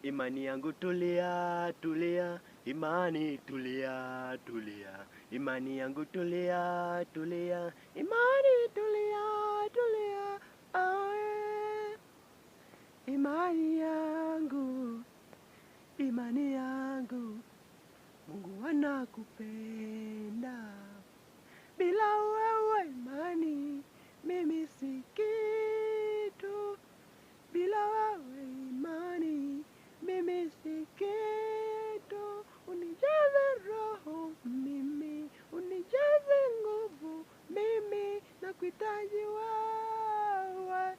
Imani yangu tulia, tulia, imani tulia, tulia. Imani yangu tulia, tulia, imani tulia, tulia. Ae. Imani yangu, imani yangu, Mungu anakupenda. Bila wewe imani, mimi si kitu. Bila wewe imani, mimi si kitu. Unijaze roho mimi, unijaze nguvu mimi, nakuhitaji wewe.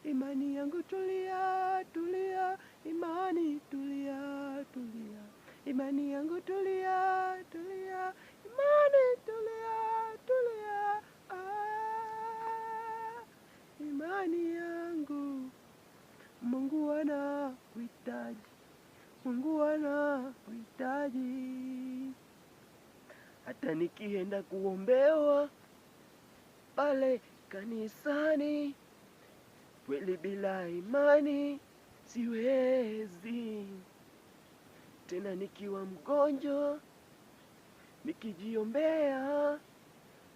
Imani yangu tulia, tulia, imani tulia, tulia. Imani yangu tulia, tulia, imani tulia, tulia. Ah, imani yangu, Mungu anakuhitaji, Mungu anakuhitaji. Hata nikienda kuombewa pale kanisani, kweli bila imani siwezi. Tena nikiwa mgonjwa nikijiombea,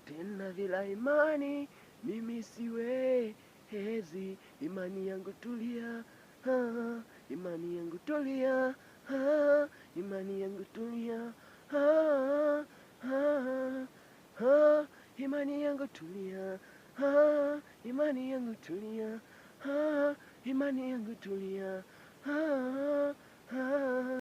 tena bila imani mimi siwezi. Imani yangu tulia, ah, imani yangu tulia, ah, imani yangu tulia, ah, ah, ah, imani yangu tulia, ah, imani yangu tulia, ah, imani yangu tulia, ah, ah.